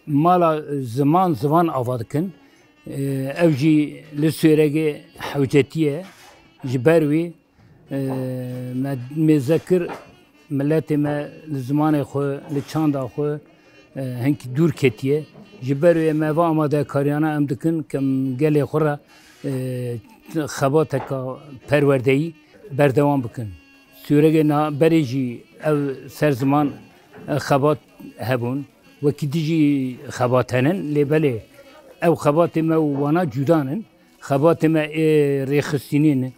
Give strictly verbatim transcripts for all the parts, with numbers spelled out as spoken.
Mala ziman, zivan ava dikin. E, ew jî li Sûregê hewcetî ye. Ji ber wî, e, me mêze kir, miletê me li zimanê xwe, li çanda xwe, e, hinkî dûr ketiye. Ji ber wê me va amadekariyana em dikin, ke em gelê xwe re, e, xebateka perwerdeyî berdewam bikin. Sûregê niha berê jî ev ser ziman, e, xebat hebûn. Wekî dijî xebat henin, lê belê ew xebatê me û wana cuda nin. Xebatê me ê rêxistinî ne,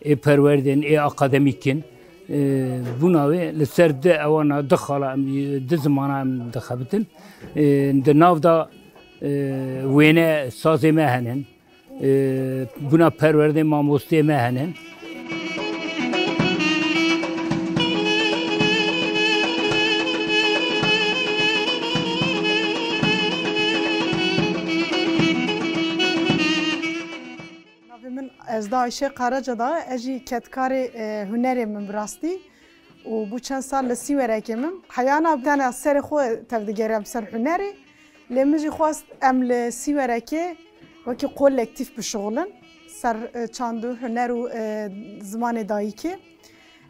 ê perwerdê ne, ê akademîk in. E, bûna wê li ser di ewana, di xala em, di zimana em dixebitin. E, di nav de, e, wêne sazê me henin. E, bûna perwerdê mamosteyê me henin. Navê min Ezda Ayşe Karaca da, ez jî kedkarê, e, hunerê min bi rastî û bû çend sal li Sîwerekê min. Heyana tena serê xwe tevdigerim ser hunerê, lê min jî xwest em li Sîwerekê wekî kolektîf bişuxulin ser, e, çand û huner û, e, zimanê dayikê.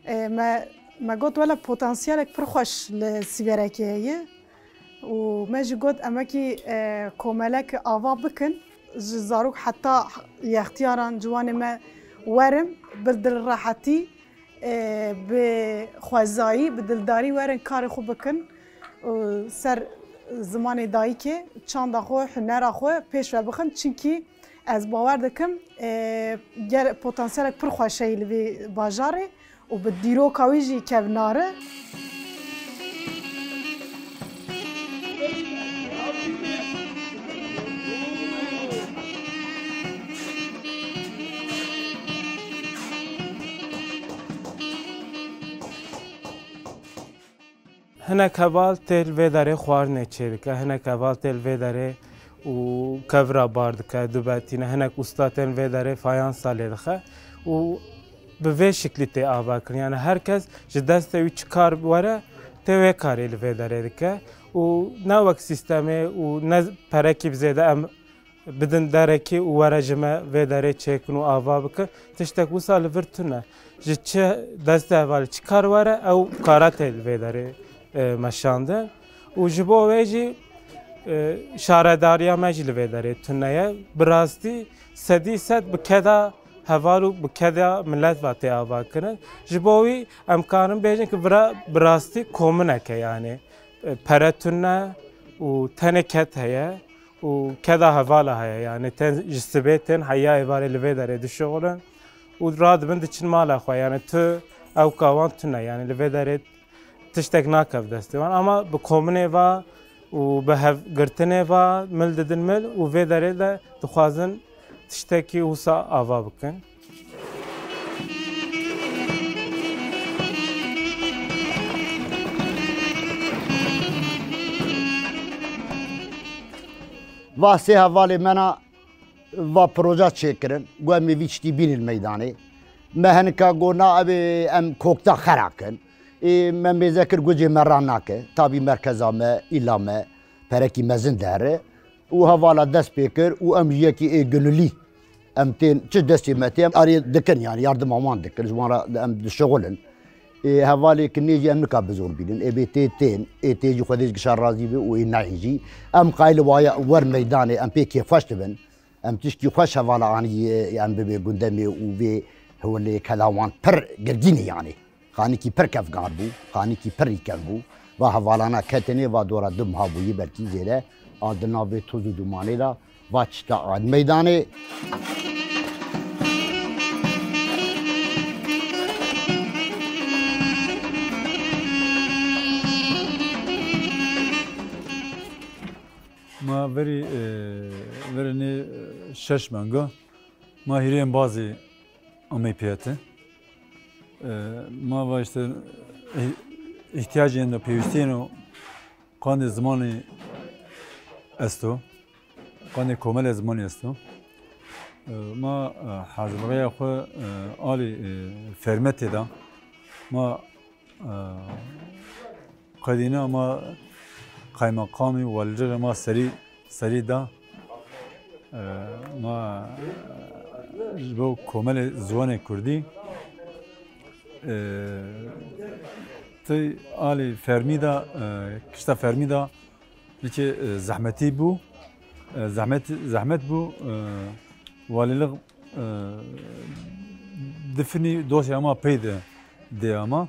E, me, me got wele potansiyelek pir xweş li Sîwerekê heye. Û me jî got, em wekî, e, komelek ava bikin, ji zarok heta yextiyaran ciwanê me werin, bi dilrehetî, e, bi xwezayî, bi dildarî werin karê xwe bikin û ser zimanê dayikê, çanda xwe, hunera xwe pêş ve bixin. Çimkî ez bawer dikim, e, gel potansiyelek pir xweş heye li vê bajarê. û bi dîroka wî jî kevnar e. Hinek heval tê li vê derê xwarinê çêdike, hinek heval tê li vê derê û kevira bar dike, dubetîne, hinek usta tên vê derê fayansa lê dixe û bi vê şiklî tê avakirin. Yani her kes ji destê wî çi kar were, tê wê karê li vê derê dike û ne wek sîstemê û ne perekî bi zêde em bidin derekî û were ji me vê derê çêkin û ava bikin. Tiştek wisa li vir tune. Ji çi destê hevalê çi kar were, ew kara tê li vê derê, e, meşandin. Û ji bo wê jî, e, şaredariya me jî li vê derê tune ye. Bi rastî sedî sed bi keda heval û bi keda milet ve tê avakirin. Ji bo wî em karin bêjin ku vira bi rastî kominek e, yani, e, pere tune û tenê ked heye û keda hevala heye, yani ten ji sibê tên heya êvarê li vê derê dişuxulin û radibin diçin mala xwe, yani tu ew kawan tune, yani li vê derê tiştek nakev destê wan, ama bi kominê va û bi hevgirtinê va mil didin mil û vê derê de dixwazin tiştekî wisa ava bikin. Va sê hevalê me na va proje çêkirin, got em ê vî tiştî bînin meydanê. Me hinika got na ev ê em kokta xera kin. Ê me mêze kir, gucê me ra nake. Tabî merkeza me, îla me, perekî mezin dere. Û hevala dest pê kir û em ji yekî ê gunilî. Em tên çi destê me tê, em arê dikin, yani yardima wan dikin, ji wan re em dişixulin. Ê hevalê kinê jî em nika bi zor bînin. Ê bê tê tên, ê tê jî Xwedê ji gişa razî be û ê nayê jî. Em qayîl waye wer meydanê, em pê kêfxweş dibin. Em tişkî xweş hevala anî, em bibê gundemê û vê hewlê kela wan pir girgînî yani. Xanîkî pir kevgar bû, xanîkî pir rîkev bû. Va hevalana ketinê, va dora du meha bûyî belkî zêde, a di navê toz û dumanê de va tişta an meydanê. Ma verî, e, verê nê, e, şeş menga. Ma hîrê embazî amey piyete. E, ma va işte, eh-, ihtiyacên de pêwîstiyên û qandê zimanê esto. Qandê komele zimanê esto. E, ma, e, hazirliğeya xwe, e, alî, e, fermetê de ma Qedîna ma Qaymeqamî û walîlixê ma serî, serî da. E, ma, e, ji bo komelê ziwanê kurdî, e, ti alî fermî da, e, kişta fermî da, yekê, e, zehmetî bû. E, zehmet, zehmet bû. E, walîlix, e, difinî dosya ma pey de dê ama.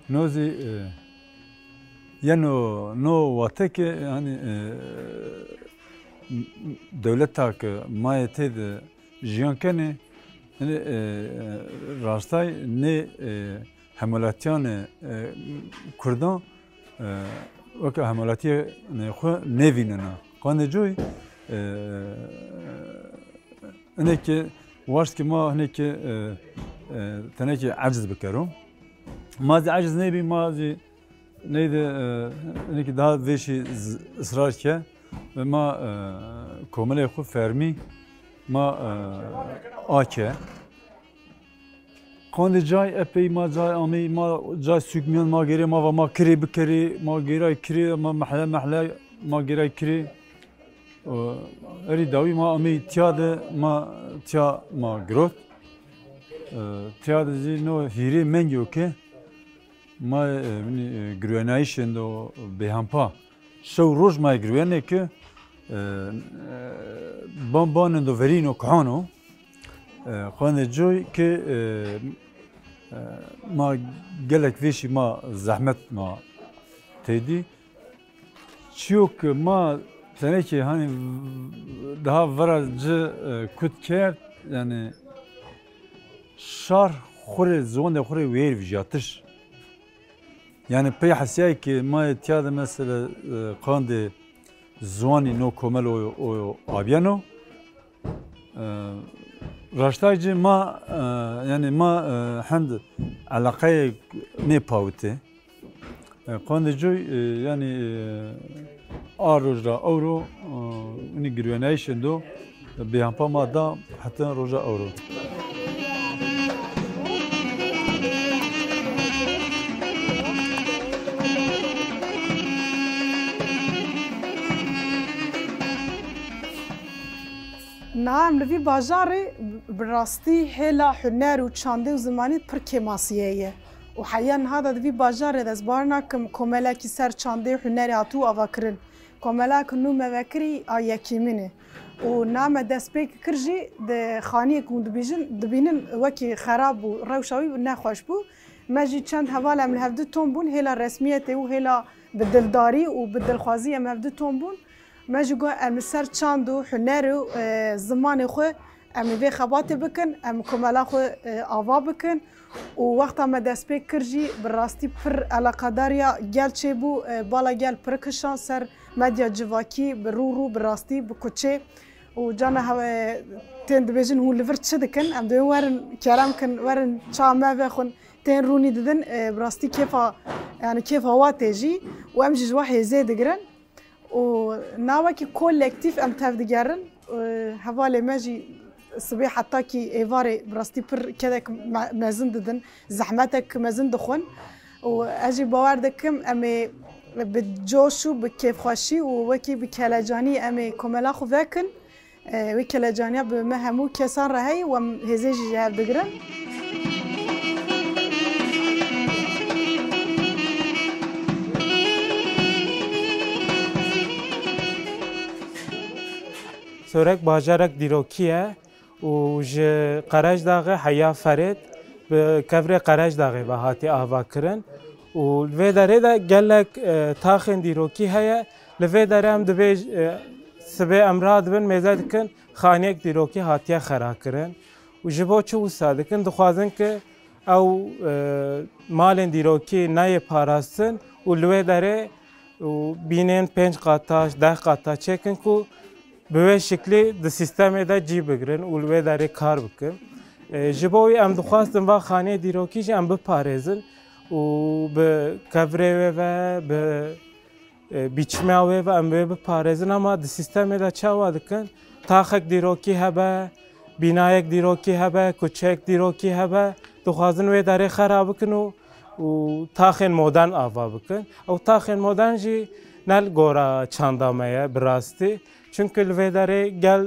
No zî, e, yeno, no wate ke, yanî, e, dewleta ke ma yê tê de jiyan kenê, yanî, e, rastay nê, e, hemwelatiyane, e, kurdan, e, weke hemwelatiyê xwe nêvînena. Qandê coy, e, Hinekî waşt ki ma hinekî, e, e, tenekî eciz bikero. Ma zî eciz nebî, ma zî neyde, e, hinekî daha vêşî z-, israr ke ve ma, e, komelê xwe fermî ma, e, ake. Qandê cay epey ma cay amî, ma cay sûkmiyan ma gêrê, ma va ma kirê bikerê, ma gêray kirê, ma mehle mehle ma gêray kirê. Û herî dawî ma amî tiya de ma tiya ma girot. E, tiya de zî no hîrê mengî ke ma, e, minî, e, girwenayîşên do bêhempa. Şew roj ma girwenê ke, e, e, ban banên do verîno kihano. E, xwendê coy ke, e, e, ma gelek vêşî ma zehmet ma têdî. Çiyo ke ma tenekê, hani, daha vera ci, e, kut kerd, yani, şar xurê, ziwandê xurê wêr vijatiş. Yani, pey hesiyay ke ma tiya de mesela, e, qandê ziwanî no komel o, o abiyeno. E, raştay ci ma, e, yani ma, e, hend eleqeyê nê pawitê. E, qandê coy, e, yani, e, a roj ra ewro, e, ini girwenayîşên do, e, bêhempa ma da heta roja ewro. Niha em li vî bajarê bi rastî hêla huner û çandê û zimanî pir kêmasiyê ye. Û heya niha de di vî bajarê de ez bawer nakim komelekî ser çandê û hunerê hatibû avakirin. Komelek nû me vekirî a yekîmîn e. Û niha me destpêk kir jî di xaniyek hûn dibîjin, dibînin wekî xerab bû, rewşa wî nexweş bû. Me jî çend heval em li hev du tom bûn, hêla resmiyetê û hêla bi dildarî û bi dilxwazî em hev du tom bûn. Me jî got, em li ser çand û huner û, e, zimanê xwe em ê vê xebatê bikin, em komela xwe, e, ava bikin. Û wexta me destpêk kir jî, bi rastî pir eleqedariya gel çêbû, e, bala gel pir kişand ser medya civakî, bi rû rû, bi rastî, bi kuçê. Û cana hewe tên dibêjin, hûn li vir çi dikin? Em dibên werin, kerem kin, werin ça me vexwin. Tên rûnî didin, e, bi rastî kêfa, yani kêfa wa tê jî û em jî ji wa hêzê digirin. Û na wekî kolektîf em tev digerin. E, hevalê me jî sibê heta kî êvarê bi rastî pir kedek me-, mezin didin, zehmetek mezin dixwin. Û ez jî bawer dikim em ê bi coş û bi kêfxweşî û wekî bi kelecanî em ê komela xwe vekin. E, wê kelecaniya bi me hemû kesan re heye û em hêzê jî ji hev digirin. Sorek bajarek dîrokî ye û ji Qerejdaxê heya Ferêt bi kevirê Qerejdaxê ve hatiye avakirin û li vê derê de gelek, e, taxên dîrokî heye. Li vê derê em dibê, e, sibê em radibin mêze dikin, xaniyek dîrokî hatiye xerakirin û ji bo çi wisa dikin? Dixwazin ku ew, e, malên dîrokî neyê parastin û li wê derê û bînên pênc qataş, deh qataş çêkin ku bi wê şiklî di sîstemê de cî bigirin û li wê derê kar bikin. E, ji bo wî em dixwastin va xaneyê dîrokî jî em biparêzin û bi kevirê wê ve, bi e, biçimê wê ve em wê biparêzin, ama di sîstemê de çawa dikin? Taxek dîrokî hebe, bînayek dîrokî hebe, kuçeyek dîrokî hebe, dixwazin wê derê xera bikin û, û taxên modern ava bikin. Ew taxên modern jî ne li gora çanda me ye bi rastî. Çunku li vê derê gel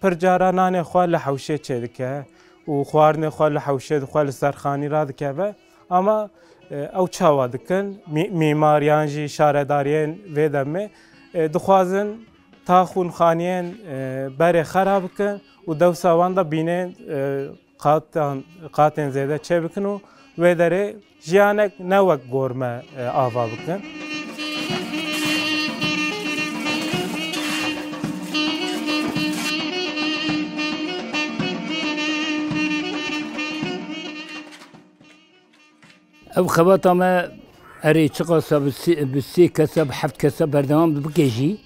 pir cara nanê xwe li hewşê çêdike û xwarinê xwe li hewşê dixwe, li ser xanî radikeve. Ama, e, ew çawa dikin? Mî-, mîmar yan jî şaredariyên vê demê, e, dixwazin tax û xaniyên, e, berê xera bikin û dewsa wan de bînên, e, qatan, qatên zêde çêbikin û wê derê jiyanek ne wek gor me, e, ava bikin. Ev xebata me erê çiqasa bi sê, bi sê kesa, bi heft kesa berdewam bike jî,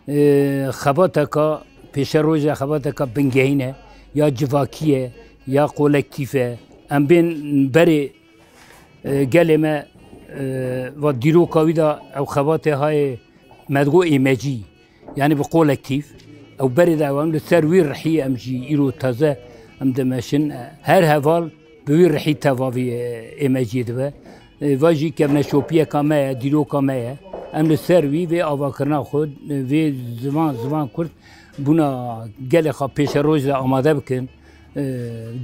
e, xebateka pêşeroja, xebateka bingehîn e, ya civakî ye, ya kolektîf e. Em bên berê, e, gelê me, e, va dîroka wî de ew xebatê hayê me digo êmecî. Yanî bi kolektîf, ew berê de ew em li ser wî rihî em jî îro taze em dimeşin. Her heval bi wî rihî tevavî, e, êmeciyê dibe. E, va jî kevneşopiyeka me ye, dîroka me ye. Em li ser wî vê avakirina xwe, e, vê ziman, ziman kurd bûna gelê xwe pêşeroj de amade bikin. E,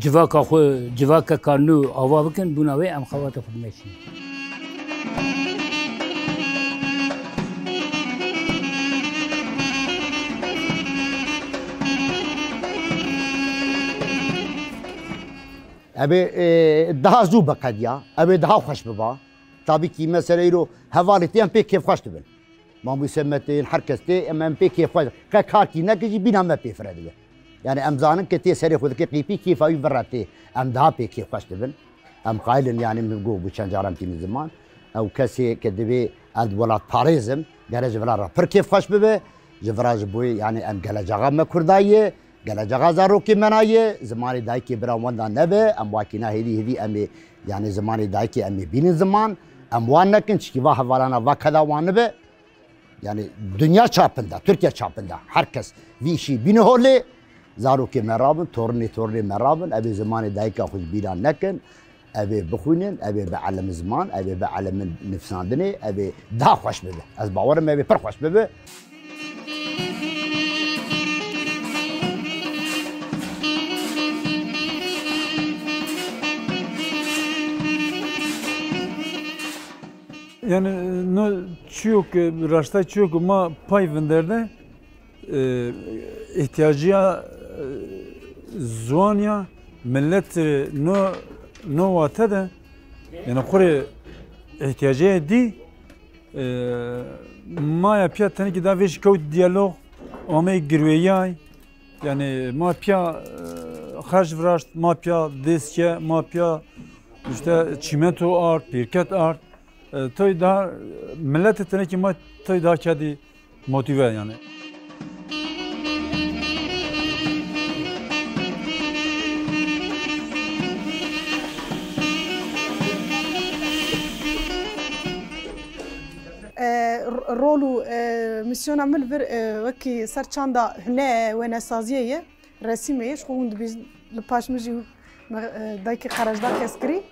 civaka xwe, civakeka nû ava bikin, bûna wê em xebatê xwe dimeşînin. Ev ê, e, daha zû biqediya, ev ê daha xweş biba. Tabî kî mesele îro hevalê tê em pê kêfxweş dibin. Mamûse me tên, her kes tê, em, em pê kêfxweş, qe karkî neke jî bîna me pê fire dibe. Yani em zanin ke tê serê xwe dike qîpî, kêfa wî vira tê. Em daha pê kêfxweş dibin. Em qayil in, yani min got bû çend caran tînin ziman. Ew kesê ke divê ez welat parêzim, gere ji vira re pir kêfxweş bibe. Ji vira ji bo, yani em gelecexa me kurda ye, gelecexa zarokê me na ye, zimanê dayikê bira wenda nebe, em wakîna hêdî hêdî em ê, yani zimanê dayikê em ê bînin ziman, em wan nekin, çikî va hevalana va keda wan nibe. Yani dinya çapında, Türkiye çapında her kes vî îşî bîne holê, zarokê me rabin, tornê tornê me rabin, ev ê zimanê dayika xwe ji bîra nekin, ev ê bixwînin, ev ê bielimin ziman, ev ê bielimin nivîsandinê, ev ê daha xweş bibe. Ez bawerim ev ê pir xweş bibe. Yani no çiyo ke, raşta çiyo ke ma pay vinderde, e, ihtiyaciya, e, ziwaniya millet, e, no, no wate de, yani xure ihtiyaciya dî, e, ma ya piya tenekî da vêj kewt diyalog, ame girweyay, yani ma piya, e, xerc viraşt, ma piya dêske, ma piya işte çimento art, pirket art. E, toy daha, e, milletê tenekî ma toy daha kedî motive yani. E, r-, rol û, e, mîsyona min li vir, e, wekî ser çanda hune wenesaziyê ye, resîmê ye, ji xwe hûn dibînin li paş min jî, e, dayikê Qerejdax kes kirî.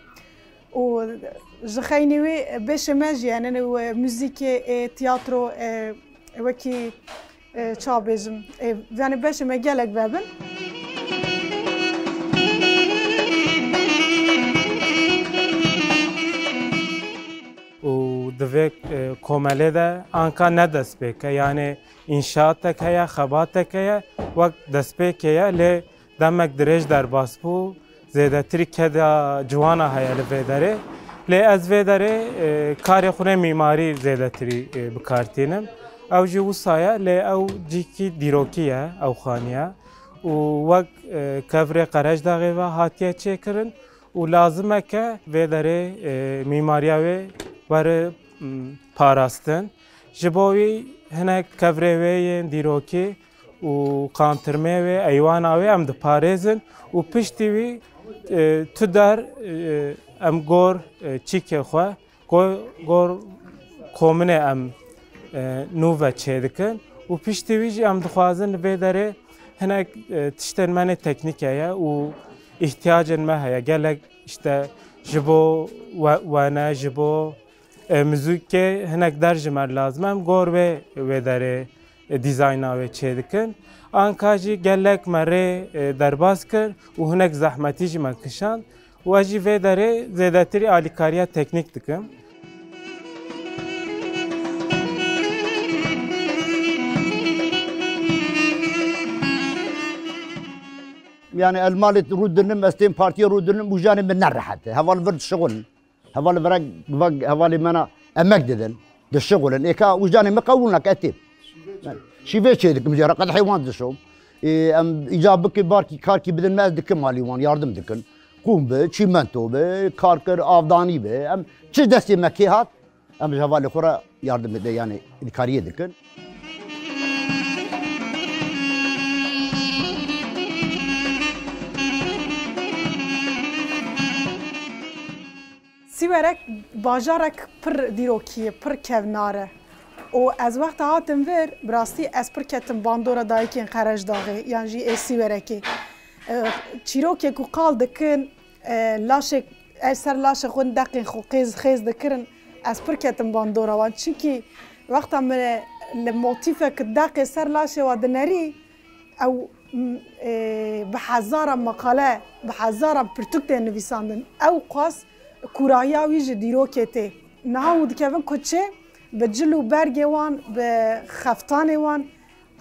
Û ji xeynî wî beşê me jî, yani, wê muzîkê, ê, tiyatro, ê, wekî, ê, çawa bêjim, ê, yani, beşê me gelek vebin. Û di vê, e, komelê de anka ne destpêk e, yani înşaatek heye, xebatek heye, wek destpêkê ye, lê demek dirêj derbas bû, zêdetirî keda ciwana heye li vê derê. Lê ez vê derê, e, karê xwe mîmarî zêdetirî, e, bi kar tînim. Ew jî wisa ye, lê ew cîkî dîrokî ye, ew xaniye. Û wek, e, kevirê Qerejdaxê ve hatiye çêkirin û lazim e ke vê derê, e, mîmariya wê were, m, parastin. Ji bo wî hinek kevirê wê yên dîrokî û qantirmê wê, eywana wê em diparêzin û piştî wî, e, tu der, e, em gor, e, çîkê xwe, go-, gor kominê em, e, nû ve çêdikin û piştî wî jî em dixwazin li vê derê hinek, e, tiştên me nê teknîk heye û îhtiyacên me heye. Gelek işte ji bo we-, wene, ji bo E, muzîkê hinek der ji me lazim e, em gor wê, wê derê, e, dîzayna wê çêdikin. Anka jî gelek me rê, e, derbas kir û hinek zehmetî jî me kişand. Û ez jî vê derê zêdetirî alîkariya teknîk dikim. Yani el malê rû dinim, ez tên partiyê rû dinim, û janê min nerehet e. Heval vir dişixulin. Hevalê vira, hevalê me na emek didin, dişixulin. Êka û janê min qewûl nake, ez têm. Şîvê çê dikim, jê re qedehê wan dişom. Ê, em îca bike barkî, karkî bidin me, ez dikim alî wan, yardim dikin. Qûm bi, çîmento bi, kar kir, avdanî bi. Em çi destê me kê hat, em ji hevalê xwe re yardim bide, yani alîkariyê dikin. Sîwerek bajarek pir dîrokî ye, pir kevnar e. Û ez wexta hatim vir, bi rastî ez pir ketim bandora dayikên Qerejdaxê, yan jî ê Sîwerekê. E, çîrokê ku qal dikin, e, laşê, e, ser laşê xwe deqên xwe qêz xêz dikirin, ez pir ketim bandora wan. Çimkî wexta min li motîfek deqê ser laşê wa dinerî, ew, m, e, bi hezaran meqale, bi hezaran pirtûk tê nivîsandin. Ew qas kûrahiya wî ji dîrokê tê. Niha hûn dikevin kuçê, bi cil û bergê wan, bi xeftanê wan,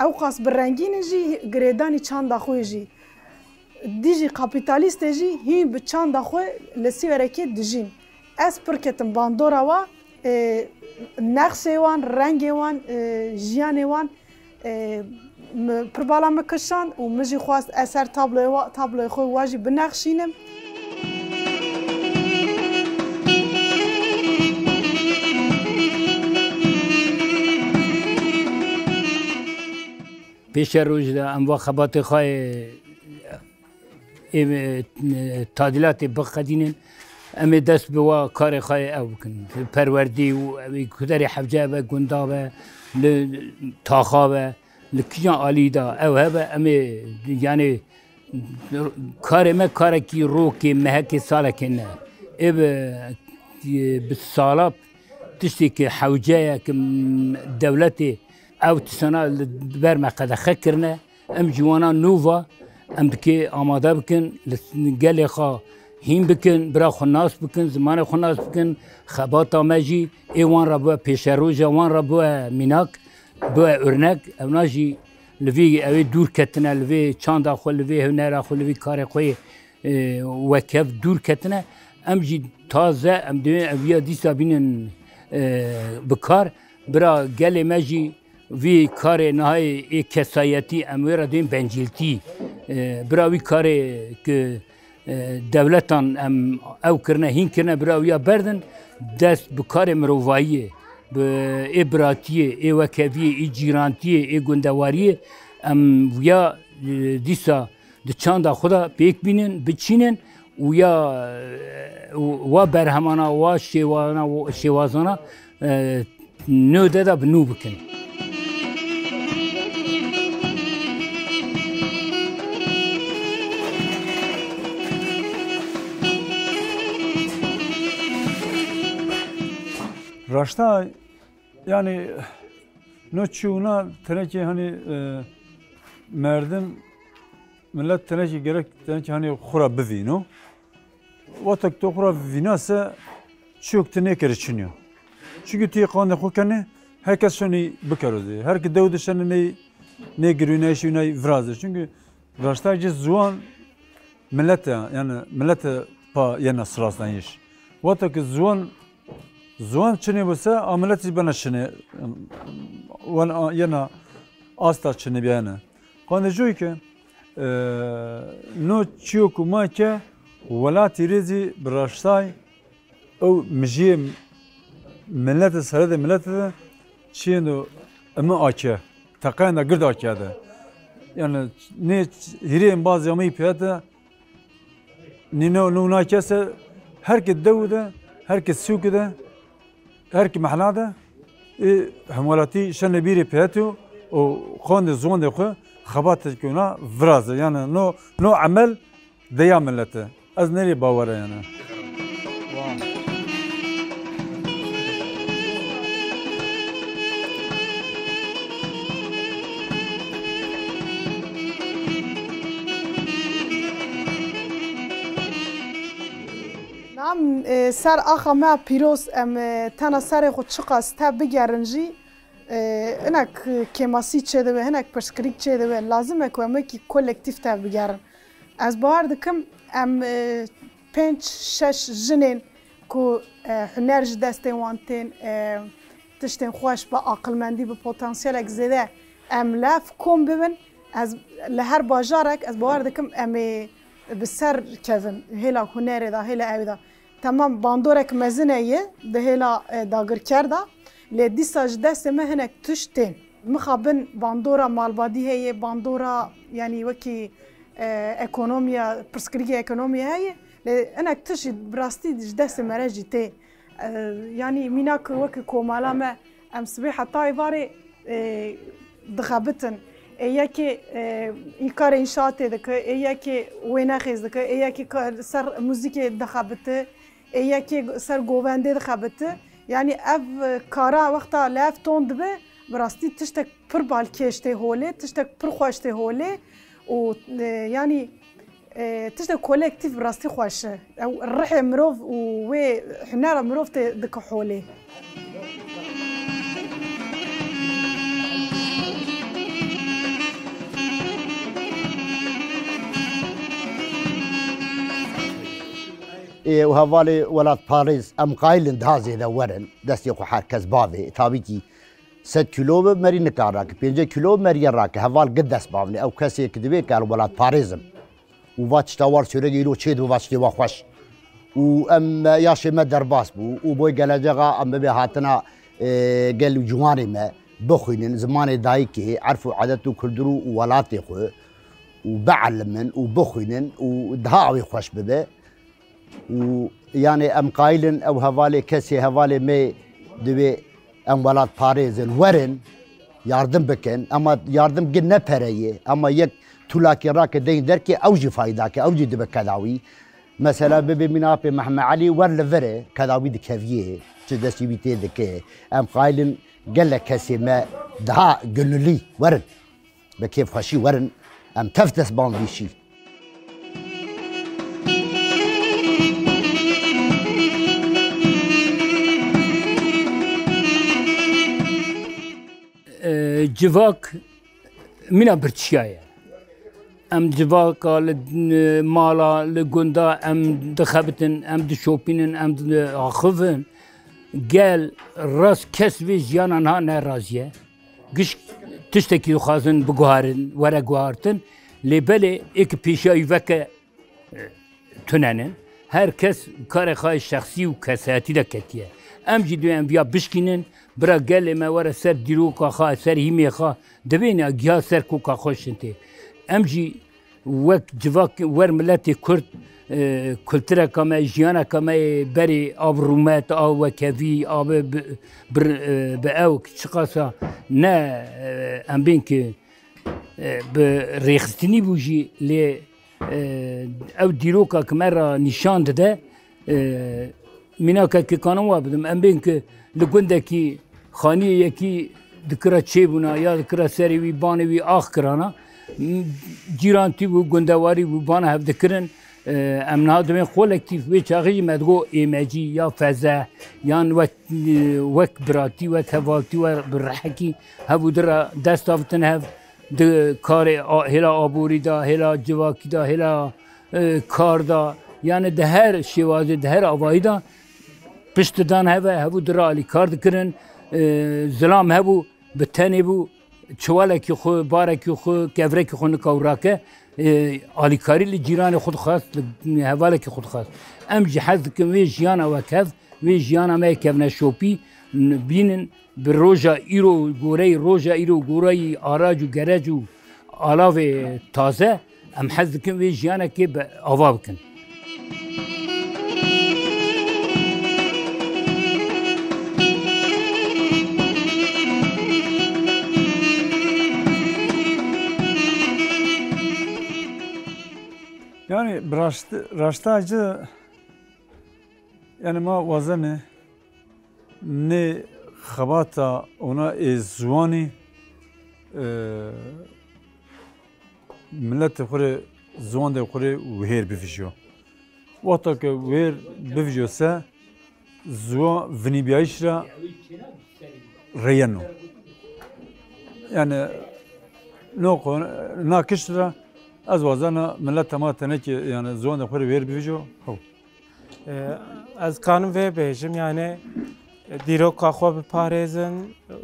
ew qas bi rengîn in jî, girêdanî çanda xwe jî. Dijî kapîtalîstê jî hîn bi çanda xwe li Sîwerekê dijîn. Ez pir ketim bandora wa, e, nexşê wan, rengê wan, e, jiyanê wan, e, mi pir bala min kişand û min jî xwest ez ser tabloyê wa, tabloyê xwe wa jî binexşînim. Pêşeroj de em va xebatê xwe yê, ê, e, tadîlatê biqedînin, em ê dest bi wa karê xwe yê ew bikin. Perwerdî û ew ê ku derê hewce be, gunda be, li taxa be, li kîjan alî de ew hebe, em ê, yani, karê me karekî rokê, mehekê, salekê ne. Ê bi, bi sala tiştê ki hewce ye ki dewletê ew tiştana li ber me qedexe kirine. Em ji wana nû va, em dikê amade bikin, li gelê xwe hîn bikin, bira xwe nas bikin, zimanê xwe nas bikin, xebata me jî ê wan re bibe pêşeroja, wan re bibe mînak, bibe örnek. Ewna jî li vê ew ê dûr ketine, li vê çanda xwe, li vê hunera xwe, li vê karê xwe yê, e, wekhev dûr ketine. Em jî taze, em divê ev ya dîsa bînin, e, bi kar. Bira gelê me jî vî karê nihayê ê kesayetî, em wê re dên bencîltî. E, bira wî karê ki, e, dewletan em ew kirine, hîn kirine, bira wî ya berdin, dest bi karê mirovayiyê, bi ê biratiyê, ê wekheviyê, ê cîrantiyê, ê gundewariyê, em wî ya, e, dîsa di çanda xwe de pêk bînin, biçînin û ya, e, wa berhemana, wa şêwana, şêwazana, e, nû de de bi nû bikin. Raşta, yani, no çûna tenekê, hani, e, merdim, millet tenekê gerek, tenekê, hani, xura bivîno. Wextek tu xwe re vîna se çiyok tu nêkere çinyo. Çunkî tu yê qandê xwe kenê, her kes şonî bikero zê. Her ki dew dişene ney, ney girûnayîşî ney virazê. Çunkî raşta ci ziwan millet e, yani millet e pa yena sirasnayîş. Wextek ziwan, ziwan çinê bise, a millet jî bena çinê, wen a, yena asta çinê biyane. Qandê joy ke, e, no çiyo ku ma ke, welatî rê zî bi raştay ew mijiyê milletê, serhedê milletê de çiyên do imi ake, teqayên de gird ake de. Yani nê hîrê embaz ya me yî piyete, nîno nûna kese, her ki dew de, her ki sûk de, her ki mehna de, ê hemwelatî şenê bîrê piyete û qandê zondê xwe xebatê kewna viraze. Yani no, no emel deya millet e. Ez nerê bawere yani. E, ser axa me pîroz em, e, tena serê xwe çiqas tev bigerin jî, e, hinek kêmasî çêdibe, hinek pirsgirîk çêdibe. Lazim e ku em wekî kolektîf tev bigerin. Ez bawer dikim em, e, pênc şeş jinên ku, e, huner ji destên wan tên, e, tiştên xweş bi aqilmendî, bi potansiyelek zêde em lev kom bibin. Ez li her bajarek, ez bawer dikim em ê bi ser kevin hêla hunerê de, hêla ewê de. Temam bandorek mezin heye di hêla, e, dagirker de. Lê dîsa ji destê me hinek tişt tên. Mixabin bandora malbadî heye, bandora, yanî wekî, e, ekonomiya, pirsgirêkê ekonomiya heye. Lê hinek tişt jî bi rastî ji destê me re jî tê. E, yanî mînak wekî komala me, em sibê heta êvarê, e, dixebitin. Ê yekê, e, karê înşaatê dike, ê yekê wênexêz dike, ê yekê ka-, ser muzîkê dixebite, ê yekê ser govendê dixebite. Yanî ev, e, kara wexta li ev ton dibe, bi rastî tiştek pir balkêş tê holê, tiştek pir xweş tê holê û, e, yanî, e, tiştek kolektîf bi rastî xweş e. Ew rihê mirov û wê hunera mirov tê dike holê. Ê, û hevalê welatparêz, em qayil in daha zêde werin, destê xwe her kes bavê. Tabî kî sed kîlo bi merî nikare rake, pêncî kîlo bi merî rake, heval gi dest bavne. Ew kesê ki divê ke welatparêz in. Û va tişta war sêrege îro çê dibe, va tiştê wa xweş. Û em, yaşê me derbas bû û boy gelecexa em bibe hatina, e, gel û ciwanê me bixwînin, zimanê dayikê, erf û edet û kultur û welatê xwe û bielimin û bixwînin û daha ew ê xweş bibe. Û yanê em qayil in ew hevalê kesê, hevalê me divê em welatparêz in, werin, yardim bikin. Ema yardim gi ne pere ye, ema yek tulakê rake deyên derkê, ew jî fayda ke, ew jî dibe kedawî. Mesela bibê mîna apê Mehmet Elî wer li vir e, kedawî dikeviyê, çi destî wî tê dike. Em qayil in gelek kesê me daha gönüllî werin. Bi kêfxweşî werin, em tev dest ban vî şî. E, civak mîna birçiya ye. Em civaka li, e, mala, li gunda em dixebitin, em dişopînin, em diaxivin. Gel rast kes vê jiyana niha ne razî ye. Giş tiştekî dixwazin biguharin, were guhartin. Lê belê ê ki pêşiya wî veke, e, tune ne. Her kes karê xwe yê şexsî û kesayetî de ketiye. Em jî divê em viya bişkînin, bira gelê me were ser dîroka xwe, ser hîmê xwe, divê ne giha ser koka xwe şintê. Em jî wek civak, wer miletê Kurd, e, kultureka me, jiyaneka me yê berê a bi rûmet, a wekevî, a bi, bi, bi, e, bi ewk, çiqasa ne, e, em bên ki, e, bi rêxistinî bû jî, lê, e, ew dîroka ki me re nîşan dide, e, mînakekî kanim wa bidim. Em bên ki li gundekî xaniyê yekî dikira çêbûna ya dikira serê wî, banê wî ax kirana. M-, cîrantî bû, gundewarî bû, bana hev dikirin. E, em niha divên kolektîf, wê çaxê jî me digot êmecî ya feze, yan wek, e, wek biratî, wek hevaltî, we bi rihekî hev û di re dest davitin hev, di karê a-, hêla aborî de, hêla civakî de, hêla, e, kar de, yani di her şêwazê, di her avayî de pişt didan hev e, hev û di re alîkar dikirin. E, zilam hebû, bi tenê bû, çiwalekî xwe, barekî xwe, kevrekî xwe nika û rake, e, alîkarî li cîranê xwe dixwest, li hevalekî xwe dixwest. Em jî hez dikin wê jiyana wekhev, wê jiyana me yê kevneşopî n-, bînin, bi roja îro goreyî, roja îro goreyî arac û gerec û alavê taze, em hez dikin wê jiyanekê bi ava bikin. Yani bi raşt-, raşta ci, yani ma wazeme nê xebata ona ê ziwanî, e, miletê xwe rê, ziwandê xwe rê wihêr bivîjiyo. Wexta ku wêr bivîjo se, ziwan vinîbiyayîş re rêyeno. Yani no qo-, na kişt re ez wazena mileta ma tenekê yani ziwan de xwe rê wêr bivîjo. Ho. Ee, Ez kanim vê bêjim, yani dîroka xwe biparêzin,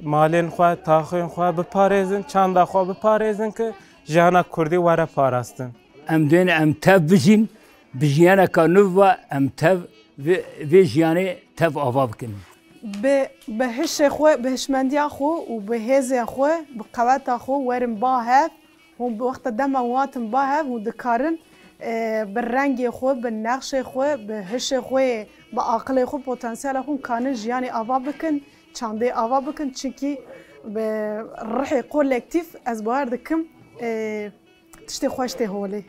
malên xwe, taxên xwe biparêzin, çanda xwe biparêzin ki jiyana kurdî were parastin. Em duyên em tev bijîn, bi jiyaneka nû ve em tev vê, vê jiyanê tev ava bikin. Bi, bi hişê xwe, bi hişmendiya xwe û bi hêzê xwe, bi qeweta xwe werin ba hev. Hûn bi wexta dema wan hatin ba hev, hûn dikarin e, bi rengê xwe, bi nexşê xwe, bi hişê xwe, bi aqilê xwe, potansiyela xwe hûn kanin jiyanê ava bikin, çandê ava bikin. Çimkî bi rihê kolektîf ez bawer dikim e, tiştê xweş tê holê.